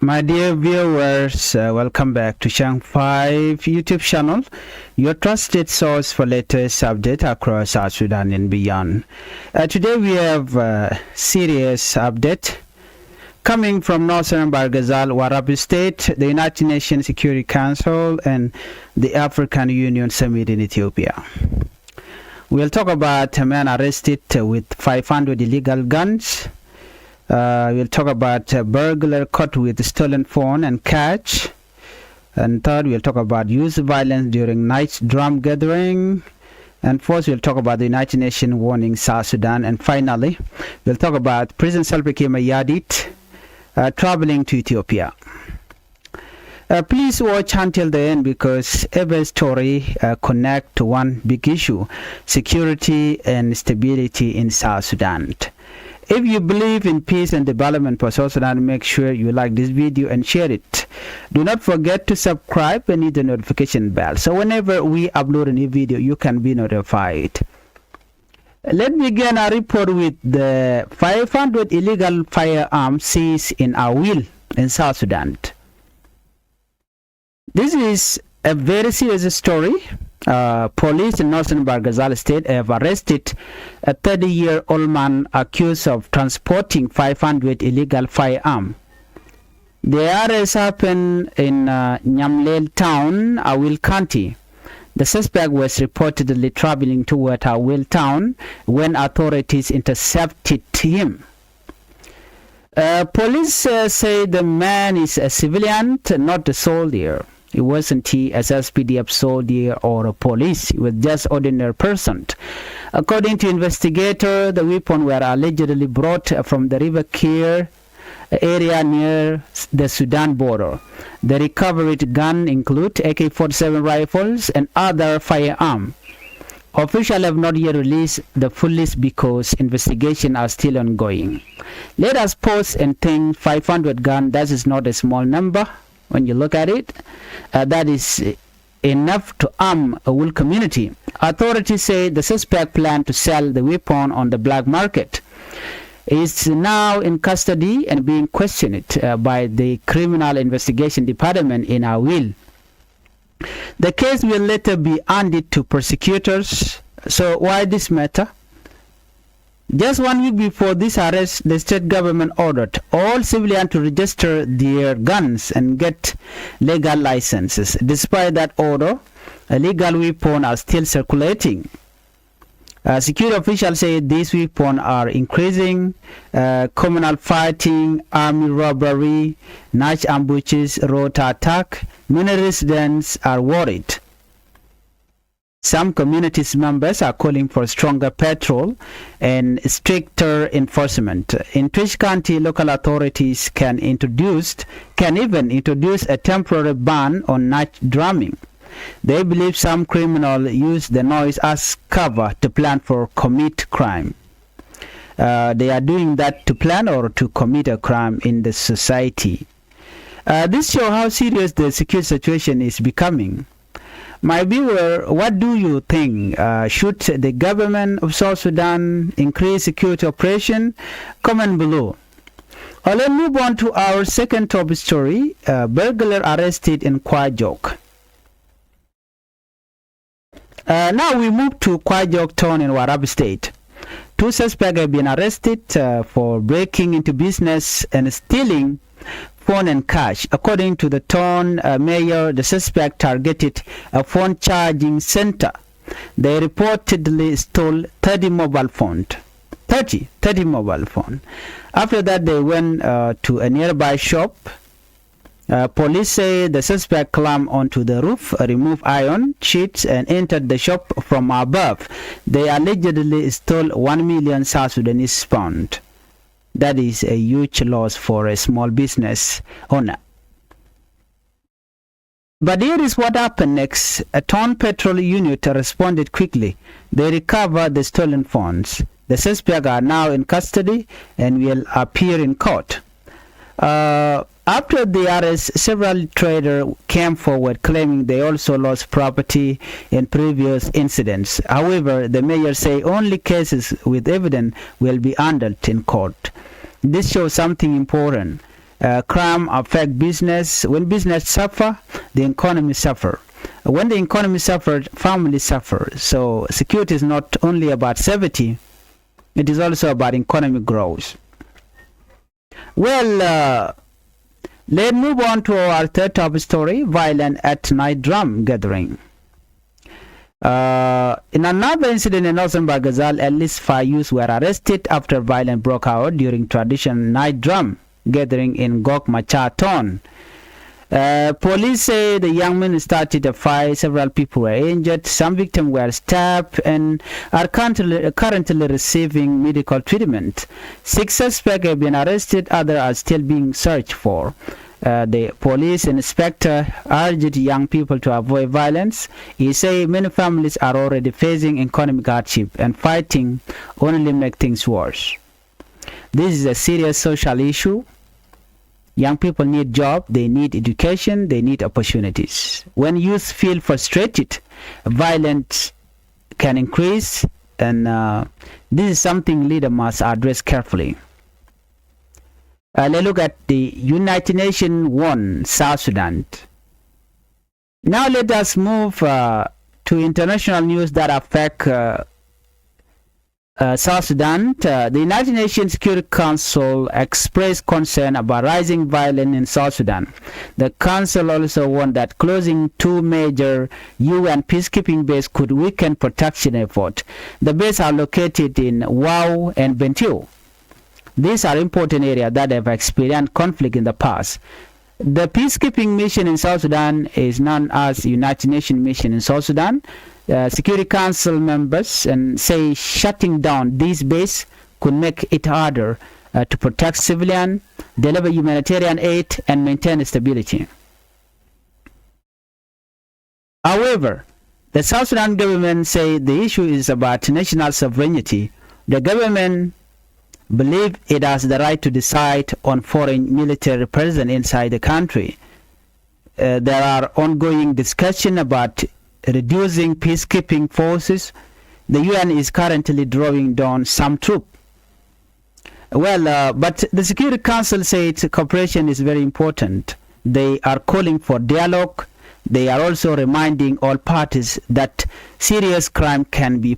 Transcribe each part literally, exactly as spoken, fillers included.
My dear viewers, uh, welcome back to Channel five YouTube channel, your trusted source for latest update across South Sudan and beyond. Uh, today we have a serious update coming from Northern Bahr el Ghazal, Warrap State, the United Nations Security Council, and the African Union Summit in Ethiopia. We'll talk about a man arrested with five hundred illegal guns. Uh, we'll talk about a burglar caught with stolen phone and cash. And third, we'll talk about youth violence during night drum gathering. And fourth, we'll talk about the United Nations warning South Sudan. And finally, we'll talk about President Salva Kiir Mayardit, uh, traveling to Ethiopia. Uh, please watch until the end because every story, uh, connect to one big issue, security and stability in South Sudan. If you believe in peace and development for South Sudan, make sure you like this video and share it. Do not forget to subscribe and hit the notification bell so whenever we upload a new video, you can be notified. Let me begin a report with the five hundred illegal firearms seized in Awil in South Sudan. This is a very serious story. Uh, police in Northern Bahr el Ghazal State have arrested a thirty-year-old man accused of transporting five hundred illegal firearms. The arrest happened in, uh, Nyamlel town, Awil County. The suspect was reportedly traveling toward Awil town when authorities intercepted him. Uh, police, uh, say the man is a civilian, not a soldier. He wasn't he as S P D F soldier or a police. He was just ordinary person. According to investigator, the weapon were allegedly brought from the River Kir area near the Sudan border. The recovered gun include A K forty-seven rifles and other firearm. Officials have not yet released the full list because investigation are still ongoing. Let us pause and think, five hundred gun, that is not a small number when you look at it. Uh, that is enough to arm a whole community. Authorities say the suspect planned to sell the weapon on the black market. He is now in custody and being questioned, uh, by the Criminal Investigation Department in Awil. The case will later be handed to prosecutors. So why this matter? Just one week before this arrest, the state government ordered all civilians to register their guns and get legal licenses. Despite that order, illegal weapons are still circulating. Uh, security officials say these weapons are increasing, uh, communal fighting, army robbery, night ambushes, road attack. Many residents are worried. Some communities members are calling for stronger patrol and stricter enforcement. In Twic County, local authorities can introduce, can even introduce a temporary ban on night drumming. They believe some criminals use the noise as cover to plan for commit crime. Uh, they are doing that to plan or to commit a crime in the society. Uh, this show how serious the security situation is becoming. My viewer, what do you think? Uh, should the government of South Sudan increase security operation? Comment below. Uh, let's move on to our second top story. Uh, burglar arrested in Kwajok. Uh, now we move to Kwajok town in Warrap State. Two suspects have been arrested, uh, for breaking into business and stealing phone and cash. According to the town, uh, mayor, the suspect targeted a phone charging center. They reportedly stole thirty mobile phones. Thirty, thirty mobile phone. After that, they went, uh, to a nearby shop. Uh, police say the suspect climbed onto the roof, uh, removed iron sheets, and entered the shop from above. They allegedly stole one million South Sudanese pound. That is a huge loss for a small business owner. But here is what happened next. A town patrol unit responded quickly. They recovered the stolen phones. The suspects are now in custody and will appear in court. Uh, after the arrest, several traders came forward claiming they also lost property in previous incidents. However, the mayor say only cases with evidence will be handled in court. This shows something important. Uh, crime affect business. When business suffer, the economy suffer. When the economy suffer, family suffer. So security is not only about safety, it is also about economic growth. Well, uh, let's move on to our third top story, violent at night drum gathering. Uh, in another incident in northern Bahr el Ghazal, at least five youths were arrested after violence broke out during traditional night drum gathering in Gok Machar town. Uh, police say the young men started a fight. Several people were injured. Some victims were stabbed and are currently, currently receiving medical treatment. Six suspects have been arrested. Others are still being searched for. Uh, the police inspector urged young people to avoid violence. He said many families are already facing economic hardship and fighting only make things worse. This is a serious social issue. Young people need job, they need education, they need opportunities. When youth feel frustrated, violence can increase, and uh, this is something leader must address carefully. Uh, let's look at the United Nations warn South Sudan. Now let us move uh, to international news that affect uh, uh, South Sudan. Uh, the United Nations Security Council expressed concern about rising violence in South Sudan. The council also warned that closing two major U N peacekeeping bases could weaken protection effort. The bases are located in Wau and Bentiu. These are important areas that have experienced conflict in the past. The peacekeeping mission in South Sudan is known as United Nations Mission in South Sudan. Uh, Security Council members and say shutting down these bases could make it harder uh, to protect civilian, deliver humanitarian aid, and maintain stability. However, the South Sudan government say the issue is about national sovereignty. The government believe it has the right to decide on foreign military presence inside the country. Uh, there are ongoing discussion about reducing peacekeeping forces. The U N is currently drawing down some troops. Well, uh, but the Security Council said cooperation is very important. They are calling for dialogue. They are also reminding all parties that serious crime can be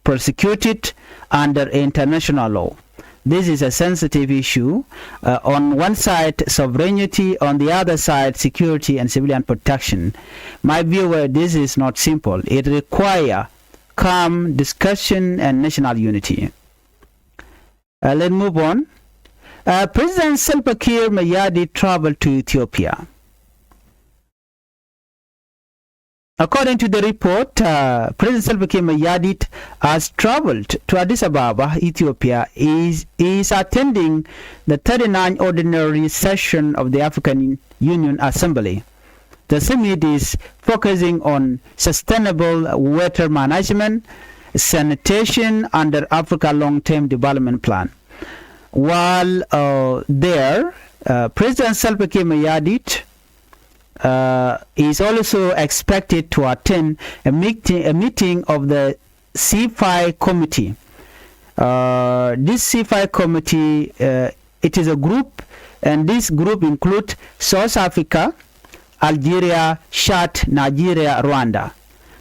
prosecuted under international law. This is a sensitive issue. Uh, on one side, sovereignty, on the other side, security and civilian protection. My view, uh, this is not simple. It requires calm discussion and national unity. Uh, let's move on. Uh, President Salva Kiir Mayardit traveled to Ethiopia. According to the report, uh, President Salva Kiir Mayardit has traveled to Addis Ababa, Ethiopia. He is, he is attending the thirty-ninth ordinary session of the African Union Assembly. The summit is focusing on sustainable water management, sanitation under Africa long-term development plan. While uh, there, uh, President Salva Kiir Mayardit uh, is also expected to attend a meeting, a meeting of the C five committee. Uh, this C five committee, uh, it is a group, and this group include South Africa, Algeria, Chad, Nigeria, Rwanda.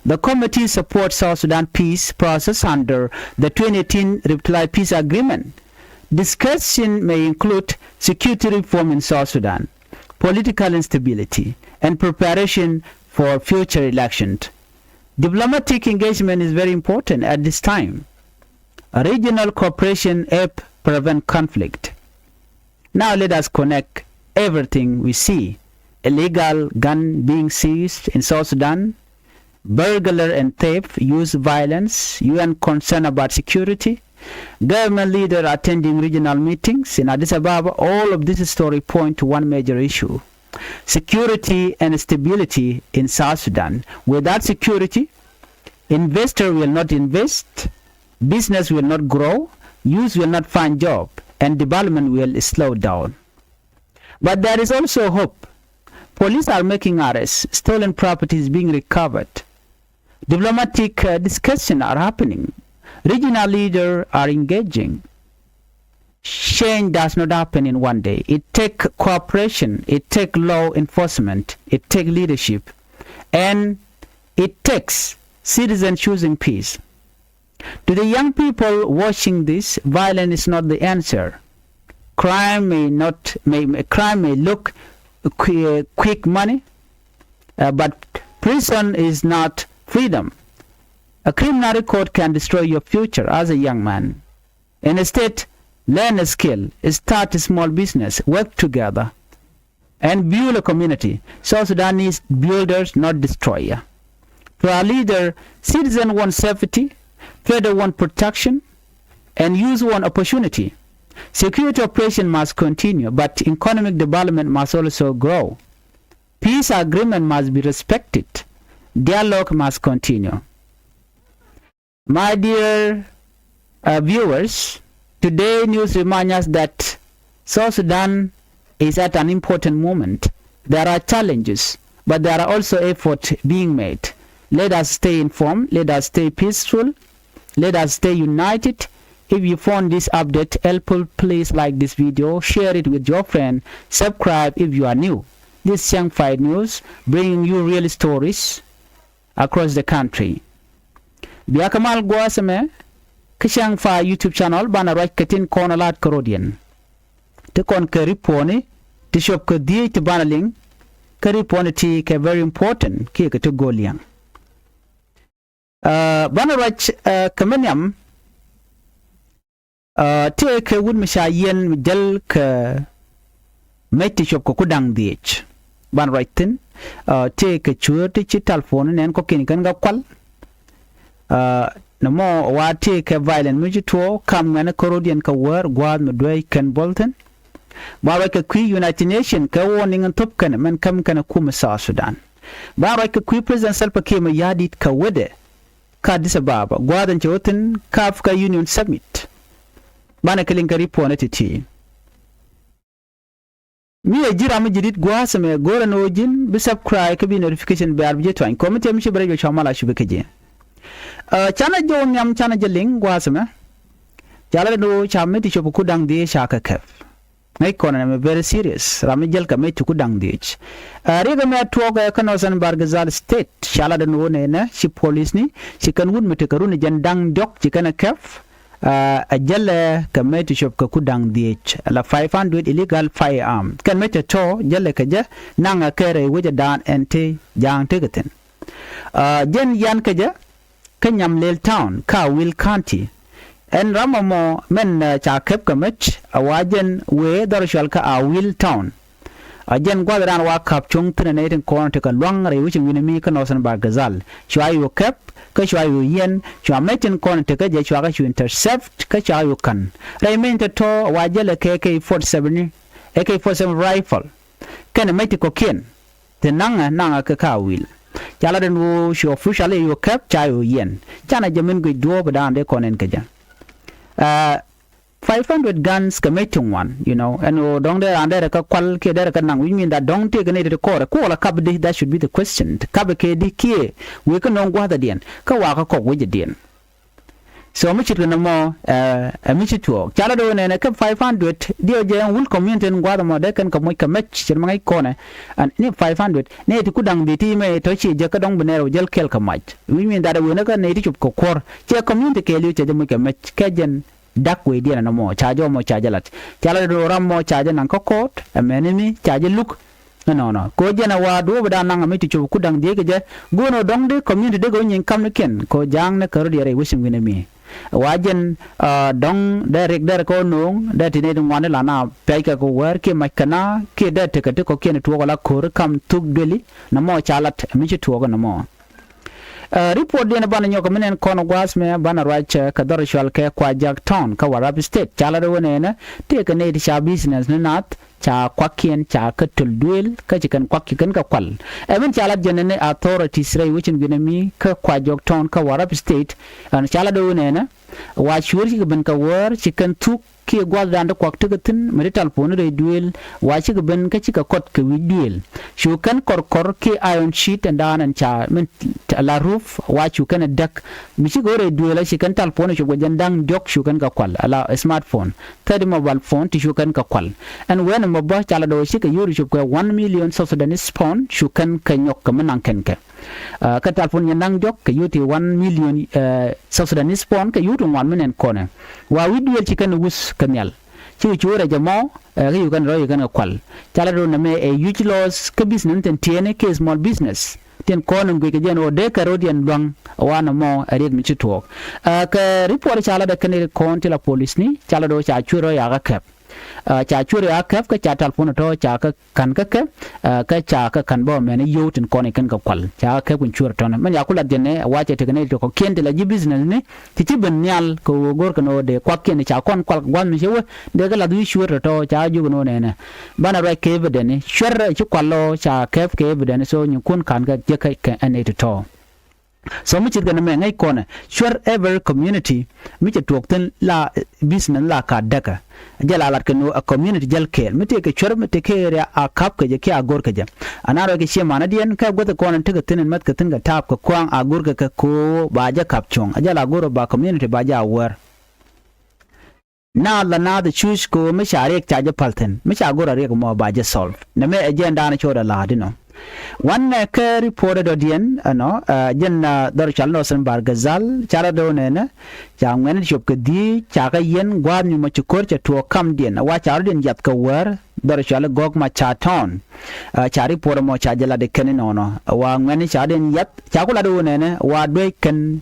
The committee supports South Sudan peace process under the twenty eighteen Revitalized Peace Agreement. Discussion may include security reform in South Sudan, political instability, and preparation for future elections. Diplomatic engagement is very important at this time. Regional cooperation help prevent conflict. Now let us connect everything we see. Illegal gun being seized in South Sudan, burglar and theft, use violence, U N concern about security, government leader attending regional meetings in Addis Ababa. All of this story point to one major issue: security and stability in South Sudan. Without security, investor will not invest, business will not grow, youth will not find job, and development will slow down. But there is also hope. Police are making arrests, stolen properties being recovered. Diplomatic uh, discussions are happening. Regional leaders are engaging. Change does not happen in one day. It takes cooperation, it takes law enforcement, it takes leadership, and it takes citizens choosing peace. To the young people watching this, violence is not the answer. Crime may not may, may- crime may look qui- quick money, uh, but prison is not freedom. A criminal record can destroy your future as a young man. Instead, learn a skill, start a small business, work together, and build a community. South Sudan needs builders, not destroyer. To our leader, citizen want safety, trader want protection, and youth want opportunity. Security operation must continue, but economic development must also grow. Peace agreement must be respected. Dialogue must continue. My dear uh, viewers, today news remind us that South Sudan is at an important moment. There are challenges, but there are also efforts being made. Let us stay informed, let us stay peaceful, let us stay united. If you found this update helpful, please like this video, share it with your friend, subscribe if you are new. This Chiang Fight News, bringing you real stories across the country. Bia kɛ mal gua̱a̱th ɛmɛ kä Chiang Fight YouTube channel, banɛ ruac kɛ tin kɔn a la̱t kärɔ̱diɛn. Ti kɔn kɛ ripuɔni ti cop kɛ dhieec ti banɛ liŋ, kä ripuɔni ti kɛ very important kiɛ kɛ ti go̱o̱l liɛŋ. Uh, banɛ ruac uh, kɛ mi nhiam, uh, tëë kɛ wut mi ca yiɛn mi jäl kɛ mec ti cop kɛ ku da̱ŋ dhieec. Banɛ ruac thi̱n, uh, tëë kɛ cuäär ti ci telephone nɛn kɔ̱kiɛn kɛn kɛ kual. Uh, nɛ mɔ wa tëë kɛ violent mi ci tuɔɔk kam ŋuɛ̈ni kärɔ̱diɛn kɛ wäär gua̱a̱th mi dueec kɛn buɔl thi̱n. Banɛ ruac kɛ kui̱ United Nation kɛ warning in thop kɛn mɛn käm kɛn kum South Sudan. Banɛ ruac kɛ kui̱ President Salva Kiir Mayardit kɛ wädɛ kä Addis Ababa gua̱a̱th in cɛ wä thi̱n kä Africa Union Summit. Banɛ kɛ liŋ kɛ ripuɔni ti̱ti̱. Mi ɛ ji̱ ram mi ji̱ di̱t gua̱a̱th ɛmɛ go̱o̱rɛ ni ɣöö ji̱n bi subscribe kä bi notification bell bi ji̱ tuany. Kɔm mi tiɛm ci bi rɛc bɛ cua mal a cupi kä ji̱. Uh, canɛ jɛ wä nhiam canɛ jɛ liŋ gua̱a̱th ɛmɛ. Ca lat ɛn ɣöö ca mec ti cop kɛ ku da̱ŋ dhieec ca kɛ kɛp. Ŋäc kɔn ɛn ɛmɛ very serious. Ram mi jäl kɛ mec ti ku da̱ŋ dhieec. Uh, riɛk ɛmɛ tuɔɔk ɛ kä Northern Bahr el Ghazal State. Ca lat ɛn ɣöö nɛnɛ ci polisni ci kɛn wut mi tekɛ run jɛn da̱ŋ diɔ̱k ci kɛn ɛ kɛp. Uh, ɛ jälɛ kɛ mec ti cop kɛ ku da̱ŋ dhieec la five hundred illegal firearm. Kɛn mec tɔ̱tɔ̱ jälɛ kɛ jɛ naŋ ɛ kɛ rɛy wecɛ daan ɛn te ja̱a̱ŋ tekɛ thi̱n. Uh, jɛn yan kɛ jɛ kä Nyamlel Town kä Awil County. Ɛn ram ɛmɔ mɛn uh, ca kɛp kɛ mec a wa jɛn wee dhɔr cual kä Awil Town. A jɛn gua̱th raan wa ka̱p cuɔ̱ŋ thi̱n ɛ nɛy tin kɔn tekɛ lua̱ŋ rɛy wecin wi̱n mi kä Northern Bahr el Ghazal. Cua yo̱o̱ kɛp kä cua yo̱o̱ yiɛn, cua mec tin kɔn tekä jɛ cua kä cu intercept kä cua yo̱o̱ ka̱n. Rɛy mec tɔ̱tɔ̱ wa jälɛ kɛ A K forty-seven ni, A K forty-seven rifle. Kɛnɛ mec ti kɔ̱kiɛn ti naŋɛ naŋɛ kɛ kä Awil. Ca lat ɛn ɣöö cu official i̱ yo̱o̱ kɛp ca yo̱o̱ yiɛn. Canɛ jɛ min guic duɔ̱ɔ̱p ɛ da̱a̱n dee kɔn ɛn kɛ jɛ. Aa, five hundred guns kɛ mec ti ŋuan, you know, ɛn ɣöö dɔ̱ŋ dee raan derɛ kä kual kiɛ derɛ kä naŋ, which mean that dɔ̱ŋ tëëkɛ nɛy ti ti kɔɔrɛ ku wala kap di, that should be the question. Kap kɛ di kiɛ wëë kä nööŋ gua̱a̱th adiɛn kä wakä kɔk wec adiɛn. So mi ce̱tkɛ nɔmɔ ɛ mi ci tuɔɔk ca lat ɣöö nɛnɛ kä five hundred diɛ jɛ ɛn wul community ɛn gua̱a̱th ɛmɔ dee kɛn kɛ moc kɛ mec ce̱t ma ŋäc kɔnɛ. And ni five hundred nɛy ti ku da̱ŋ dhieec ti mɛ tɔ̱ ciɛ jɛ kä dɔ̱ŋ bi nɛɛr wä jäl kɛɛl kɛ mac, which mean that ɛ wëë ni kä nɛy ti cop kɛ kuɔ̱r ciɛ community kɛɛliw cɛ jɛ moc kɛ mec kɛ jɛn. Dak wecdiɛn ɛn ɛmɔ ca jɛ mɔ ca jɛ lat. Ca lat do̱ ram mɔ ca jɛ naŋ kä court, ɛmɛni mi ca jɛ luk. Ɛnɔnɔ kɛ ɣöö jɛn ɛ wa duɔ̱ɔ̱p ɛ da̱a̱n naŋ ɛ mi ti cop ku da̱ŋ dhieec kɛ jɛ. Go̱o̱n ɣöö dɔ̱ŋ di community dee kɛ wä nyieny kamnikiɛn kɛ ɣöö ja̱a̱ŋ ni kɛ rɔ̱diɛn rɛy wecin wi̱n ɛmi. Ɛ wa jɛn aa dɔ̱ŋ dee riɛk dee rɛ kɛ ɣöö no̱o̱ŋ dee ti nɛy ti ŋuani la na piackɛ kɛ wäär kiɛ mac kɛ na kiɛ dee tekɛ ti kɔ̱kiɛn tuɔɔk ala ko̱ri kam thuk dueli. Nɔmɔ ca lat ɛ mi ci tuɔɔk ɛ nɔmɔ. Ɛ ripuɔtdiɛn banɛ nyɔk kɛ mi nɛn kɔn gua̱a̱th mɛ banɛ ruac kɛ dhɔr cual kɛ Kuajak Town kä Warrap State. Ca lat ɛ wä nɛnɛ tëëkɛ nɛy ti ca business ni nath ca kuakiɛn ca kä töl duëël kä ci kɛn kuak ci kɛn kɛ kual. Ɛ min ca lat jɛn ni authorities rɛy wecin guinɛ mi kä Kwajok Town kä Warrap State. Ɛn ca lat do̱ nɛnɛ wa cuäär cikɛ ben kɛ wäär ci kɛn thuk kiɛ gua̱thdan ti kuak tekɛ thi̱n mi ti talponi rɛy duëël wa cikɛ ben kä cikɛ kɔt kɛ wi̱c duëël. Cu kɛn kɔrkɔr kiɛ iron sheet ɛn daan ɛn ca min la roof wa cu kɛn ɛ däk. Mi cikɛ wä rɛy duëël a ci kɛn talponi cop kɛ jɛn da̱ŋ diɔ̱k cu kɛn kɛ kual ala smartphone. Thirty mobile phone ti cu kɛn kɛ kual. Ɛn wen mɔ bä ca la dɔɔ cikɛ yio̱o̱ri cop kɛ one million South Sudanese pound cu kɛn kɛ nyɔk kɛ mi naŋ kɛn kɛ. Kä talpon yɛn naŋ jɔk kɛ yio̱o̱ ti one million South Sudanese pound kɛ yio̱o̱ ti ŋuan mi nɛn kɔnɛ. Wa wi̱c duëël ci kɛn wuth kɛ nhial. Cikɛ cu rɛc ɛmɔ kä cu kɛn rɔy kɛ kɛn kɛ kual. Ca la dɔɔ nɛmɛ ɛ huge loss kä business ni thin tiɛɛni kɛ small business. Tin kɔn in guic kɛ jɛn ɣöö dee kɛ rot yɛn lua̱ŋ wanɛ mɔ ɛ riet mi ci tuɔɔk. Kɛ report ca lat ɛ kɛn ri kɔn ti la polisni ca lat ɣöö ca cuer rɔ yakä kɛp. Ca cuer yakä kɛp kä ca talpon tɔ̱ ca kä ka̱n kä kɛ. Kä ca kä ka̱n bä mɛn i̱ yio̱w tin kɔn ikɛn kɛ kual ca kä kɛp kun cuer tɔ̱nɛ mɛn yaku lat jɛn ɛ wacɛ tekɛ nɛy ti kɔ̱kiɛn ti la ji̱ business ni. Ti ci ben nhial kɛ ɣöö go̱rkɛ ni ɣöö dee kuakiɛn ca kɔn kual kɛ gua̱th mi cɛ wä. Dee kɛ lath wi̱i̱ cueer tɔ̱tɔ̱ ca jiök ni ɣöö nɛnɛ. Banɛ ruac kɛ evidence cuɛr ci kual lɔ ca kɛp kɛ evidence so nyinkun ka̱n kɛ jiäk kɛ ɛn ɛ tɔ̱tɔ̱. So mi ce̱tkɛ ni mɛ ŋäc kɔnɛ cuɛr every community mi cɛ tuɔɔk thi̱n la business la ka däkä. Jɛ la lat kɛ ni ɣöö a community jäl kɛɛl mi tëëkɛ cuɛr mi tëëkɛ area a ka̱p kɛ jɛ kiɛ a go̱r kɛ jɛ. Ana ruac kɛ ciɛ manädiɛn kɛ guäth kɔn in tekɛ thi̱n in mäth kɛ thi̱n kɛ ta̱a̱p kɛ kua̱a̱ŋ a go̱r kɛ kɛ ko̱o̱ ba jɛ ka̱p cuɔ̱ŋ a jɛ la go̱r ba community ba jɛ a wäär. Naath la naath cuc ko̱o̱ mi ca riɛk ca jɛ päl thi̱n mi ca go̱r a riɛk mɔ ba jɛ solve nɛ mɛ ɛ jɛn daanɛ cot a la̱a̱t inɔ. Wanɛ kɛ report ɛ dɔ̱diɛn ɛnɔ jɛn dhɔr cal nɔ thin bar gazal ca rɔ do̱o̱ nɛnɛ. Ca ŋuɛn cop kɛ dhiec ca kɛ yɛn gua̱a̱th mi mɔ ci ko̱r cɛ tuɔɔk kamdiɛn a wa ca rɔ̱diɛn yath kɛ wäär dhɔr cal i̱ gɔ̱k ma ca tɔ̱ɔ̱n. Ca report ɛmɔ ca jɛ lat ikɛn inɔnɔ wa ŋuɛn ca rɔ̱diɛn yath ca ku lat iwä nɛnɛ wa duec kɛn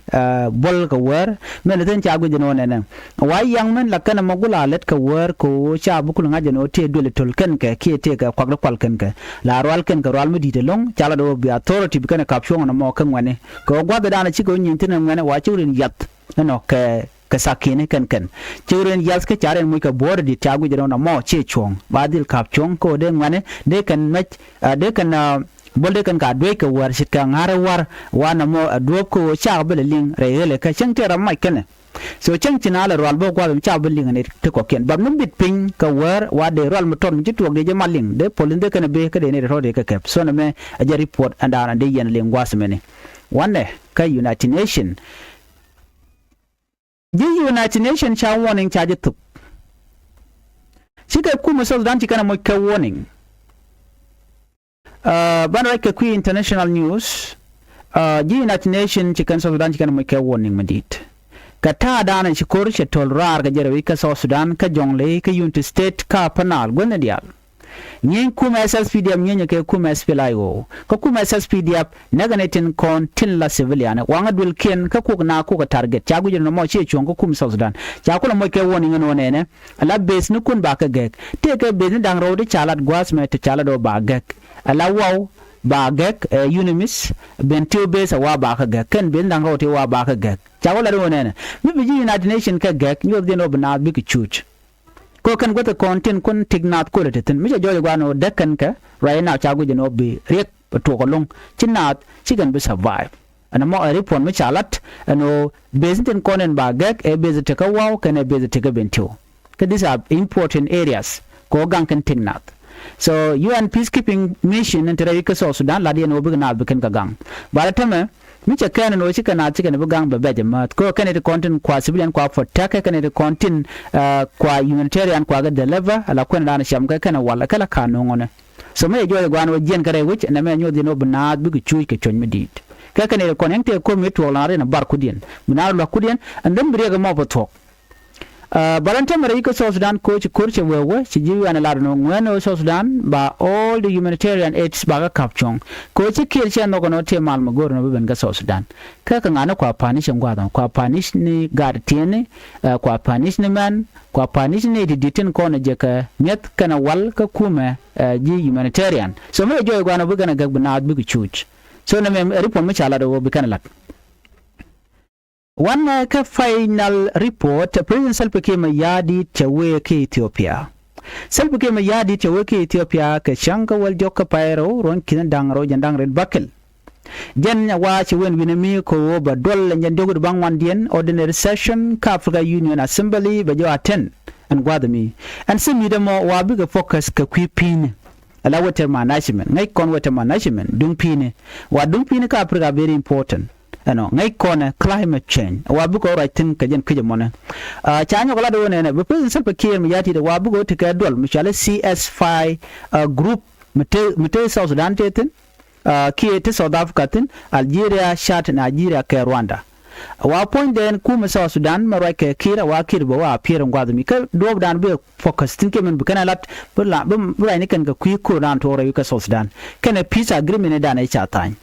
buɔl kɛ wäär. Mɛn ithin ca guic jɛ ni wä nɛnɛ wa yaŋ mɛn la kɛn ɛmɔ gula lät kɛ wäär kɛ ɣöö ca bi kul ŋa̱c jɛ ni wä tiee duël itöl kɛn kɛ kiɛ tiee kɛ kuak di kual kɛn kɛ la rual kɛn kɛ rual mi di̱i̱t ɛlɔ̱ŋ ca lat iwä bi authority bi kɛn ɛ kap cuɔ̱ŋ ɛn ɛmɔ kä ŋuɛni kɛ ɣöö gua̱thdan cikɛ wä nyieny thi̱n ɛ ŋuɛni wa cik rin yath. Ɛnɔ kɛ kɛ thakiɛni kɛn kɛn cik rin yath kä ca rin muc kɛ buɔ̱ɔ̱t di tiak guic ɛn ɣöö nɔmɔ ciɛ cuɔ̱ɔ̱ŋ ba dhil kap cuɔ̱ŋ kä ɣöö dee ŋuɛni dee kɛn mɛc dee kɛn buɔl dee kɛn ka dueec kɛ wäär ce̱tkɛ ŋa̱r ɛ wäär. Wanɛ mɔ ɛ duɔ̱ɔ̱p kä ɣöö cak bi lɛ liŋ rɛy ɣëlɛ kä cäŋ tëë ram mac kɛnɛ. So cäŋ ci na lɛ rual bä gua̱th mi cak bi liŋ ni ti kɔ̱kiɛn bap ni bit piny kɛ wäär wa dee rual mi tɔt mi ci tuɔɔk dee jɛ ma liŋ dee polis dee kɛn ɛ bee kä dee ni rɛ tɔt dee kɛ kɛp so nɛ mɛ ɛ jɛ report ɛn daanɔ dee yɛn liŋ gua̱th mɛni. Wanɛ kä United Nation ji̱ United Nation ca warning ca jɛ thop. Cikɛ kumɛ South Sudan ci kɛn ɛ moc kɛ warning. Banɛ ruac kɛ kui̱ international news. Ji̱ United Nation ci kɛn South Sudan ci kɛn ɛ moc kɛ warning mi di̱i̱t. Kɛ ta̱a̱ daanɛ ci ko̱r cɛ to̱l raar kɛ jɛ rɛwi̱c kä South Sudan kä Jonglei kä Unity State kä Upper Nile guäthni diaal. Nyieny kumɛ S S P D F nyieny kɛ kumɛ S P L A I O kä kumɛ S S P D F näkɛ ni tin kɔn tin la civilian waŋä duëlkiɛn kä kuk na kukɛ target ca guic nɔmɔ ciɛ cuɔ̱ŋ kä kumɛ South Sudan. Ca kulɛ moc kɛ warning ni wä nɛnɛ. Ala base ni kun ba kä gɛk tëëkɛ base ni da̱ŋ rɛw ti ca lat gua̱a̱th mɛ ti ca lat wä ba gɛk. Ala waw ba gɛk ɛ UNMISS. Bentiu base a wa ba kä gɛk kɛn base ni da̱ŋ rɛw ti wa ba kä gɛk. Ca kulɛ ri wä nɛnɛ mi bi ji̱ United Nation kɛ gɛk nyuɔth jɛn wä bi naath bikɛ cuuc. Kɛ kɛn guäth kɔn tin kun tik naath kolɛ ti thi̱n mi cɛ jɔɔc gua̱a̱n ɣöö däk kɛn kɛ ruac inaak ca guic ɛn ɣöö bi riɛk bɛ tuɔɔk ɛlɔ̱ŋ. Ci naath ci kɛn bi survive. Ɛn ɛmɔ ɛ report mi ca lat ɛn ɣöö base tin kɔn in ba gɛk ɛ base tekä waw kɛn ɛ base tekä Bentiu. Kä these are important areas kɛ ɣöö gaŋ kɛn tik naath. So U N peacekeeping mission in te rɛy kä South Sudan lat yɛn ɣöö bikɛ naath bi kɛn kɛ gaŋ. Ba la tämɛ mi cɛ kɛn ɛn ɣöö cikɛ naath cikɛ ni bi gaŋ bɛ bɛc ɛmääth kɛ ɣöö kɛn iti kɔn tin kua civilian kua protect kɛ kɛn iti kɔn tin kua humanitarian kua kɛ deliver ala kuɛn dan cam kɛ kɛn ɛ wal kɛ la ka no̱o̱ŋɔnɛ. So mi cɛ juɔc ɛ gua̱a̱n ɣöö jiɛn kɛ rɛy wec nɛ mɛ nyuɔth yɛn ɣöö bi naath bikɛ cuuc kɛ cuɔ̱ny mi di̱i̱t. Kɛ kɛn iti kɔn ɛn tëë ko̱r mi tuɔɔk lan rin ɛ bar kudiɛn bi naath lua̱k kudiɛn and then bi riɛk ɛmɔ bɛ thuɔ̱k. Ba lɔn täämɛ rɛy kä South Sudan ko̱ ci ko̱r cɛ wee wee ci ji̱ wian lat ɛn ɣöö ŋuɛ̈n ɣöö South Sudan ba all the humanitarian aids ba kä ka̱p cuɔ̱ŋ. Ko̱ ci kiɛl cɛ nhɔk ɛn ɣöö tëë mal mi go̱o̱r ɛn ɣöö bi ben kä South Sudan. Kä kɛ ŋa̱n ni kua panic ɛn gua̱a̱th ɛmɔ kua panic ni gaat tiɛɛni kua panic ni mɛn kua panic ni ti di̱t tin kɔn jɛ kɛ mi̱eth kɛnɛ wal kä kumɛ ji̱ humanitarian. So mi ɛ juɔc gua̱a̱n ɣöö bi kɛn ɛ gäk bi naath bikɛ cuuc. So nɛ mɛ report mi ca lat ɣöö bi kɛn ɛ lat. Wanɛ kä final report President Salva Kiir Mayardit cɛ wee kä Ethiopia. Salva Kiir Mayardit cɛ wee kä Ethiopia kɛ cäŋ kä wäl diɔ̱k kä pay rɛw ruɔ̱n ki̱n da̱ŋ rɛw jiɛn da̱ŋ rɛw bakɛl. Jɛn ɛ wa ci wen wi̱nɛ mi kɛ ɣöö bɛ duɔl ɛn jiɛn diɔ̱k wi̱cdɛ baŋ ŋuan diɛn ordinary session kä Africa Union Assembly bɛ jɛ attend ɛn gua̱a̱th mi. Ɛn summit ɛmɔ wa bikɛ focus kɛ kui̱ pi̱i̱ni. Ala water management, ŋäc kɔn water management, duŋ pi̱i̱ni. Wa duŋ pi̱i̱ni kä Africa very important. Ɛnɔ ŋäc kɔnɛ climate change wa bikɛ ruac thi̱n kɛ jɛn kui̱c ɛmɔnɛ. Ca nyɔk lat ɣöö nɛnɛ bɛ President Salva Kiir Mayardit wa bikɛ ɣöö tekɛ duɔl mi cɔal i̱ ceasefire group mi te South Sudan te thi̱n, kiɛ te South Africa thi̱n, Algeria, Chad, Nigeria kɛ Rwanda. Wa puɔ̱nydɛn kumɛ South Sudan mɛ ruac kɛ Kiir, wa Kiir bɛ wa pier in gua̱th mi kä duɔ̱ɔ̱pdan bi focus thi̱n kiɛ min bi kɛn a lat bi ruacni kɛn kɛ kui̱ ko̱r dan tuɔɔk rɛy wi̱c kä South Sudan kɛnɛ peace agreement ni dan i̱ ca tha̱a̱ny.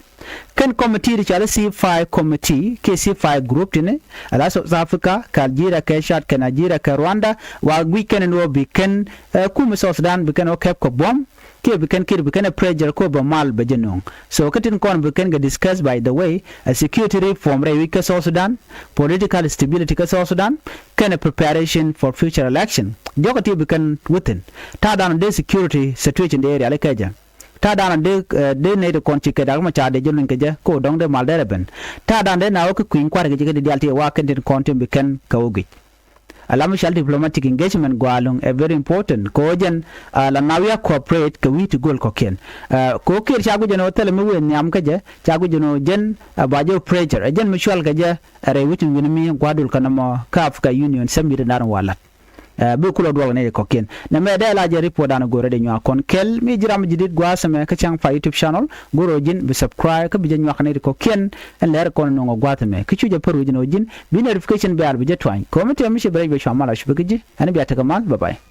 Kɛn committee ti cɔal i̱ ceasefire committee kiɛ ceasefire group tini ala South Africa kɛ Algeria kɛ Chad kɛ Nigeria kɛ Rwanda, wa guic kɛn in wä bi kɛn kumɛ South Sudan bi kɛn wä kɛp kɛ buɔ̱m kiɛ bi kɛn Kiir bi kɛn ɛ pressure ko bɛ mal bɛ jɛ no̱o̱ŋ. So kä tin kɔn bi kɛn kɛ discuss, by the way, a security reform rɛy wi̱c kä South Sudan, political stability kä South Sudan, kɛnɛ preparation for future election. Diɔ̱k ɛ ti bi kɛn within ta̱a̱ dan dee security situation dee riali kɛ jɛ. Ta̱a̱ dan dee dee nɛy ti kɔn ci kɛ dak mɛ ca dee jɛ luny kɛ jɛ ko dɔ̱ŋ dee mal dee rɛ ben. Ta̱a̱ dan dee na wä kä kui̱ny kua̱r kɛ jɛ kä di dial ti wä kɛn tin kɔn tin bi kɛn kɛ wä guic. Ala mi cɔal diplomatic engagement gua̱a̱ luŋ ɛ very important kɛ ɣöö jɛn la na wi̱i̱ a cooperate kɛ wi̱i̱ ti göl kɔ̱kiɛn. Kɛ ɣöö Kiir ca guic ɛn ɣöö thilɛ mi wëë nhiam kä jɛ, ca guic ɛn ɣöö jɛn a ba jɛ pressure ɛ jɛn mi cɔal kɛ jɛ ɛ rɛy wi̱c in wi̱n mi gua̱a̱r dul kä nɔmɔ kä Africa Union summit in da̱r in wa la̱t. Bi kulɛ duɔl kɛ nɛy ti kɔ̱kiɛn nɛ mɛ dee la jɛ report dan in go̱o̱rɛ dee nyuak kɔn kɛl mi ji̱ ram ji̱ dit gua̱a̱ sɛmɛ kä cäŋ pa YouTube channel. Go̱o̱rɛ ɣöö ji̱n bi subscribe kä bi jɛ nyuak kɛ nɛy ti kɔ̱kiɛn. Ɛn lɛr kɔn in nuŋ ɛ gua̱a̱ sɛmɛ kä cu jɛ pär wi̱c in ɣöö ji̱n bi notification bell bi jɛ tuany kɛ ɣöö mi tɛm mi ci bi rɛc bɛ cua mal a cupɛ kä ji̱ ɛn bia tekɛ mal. Bye bye.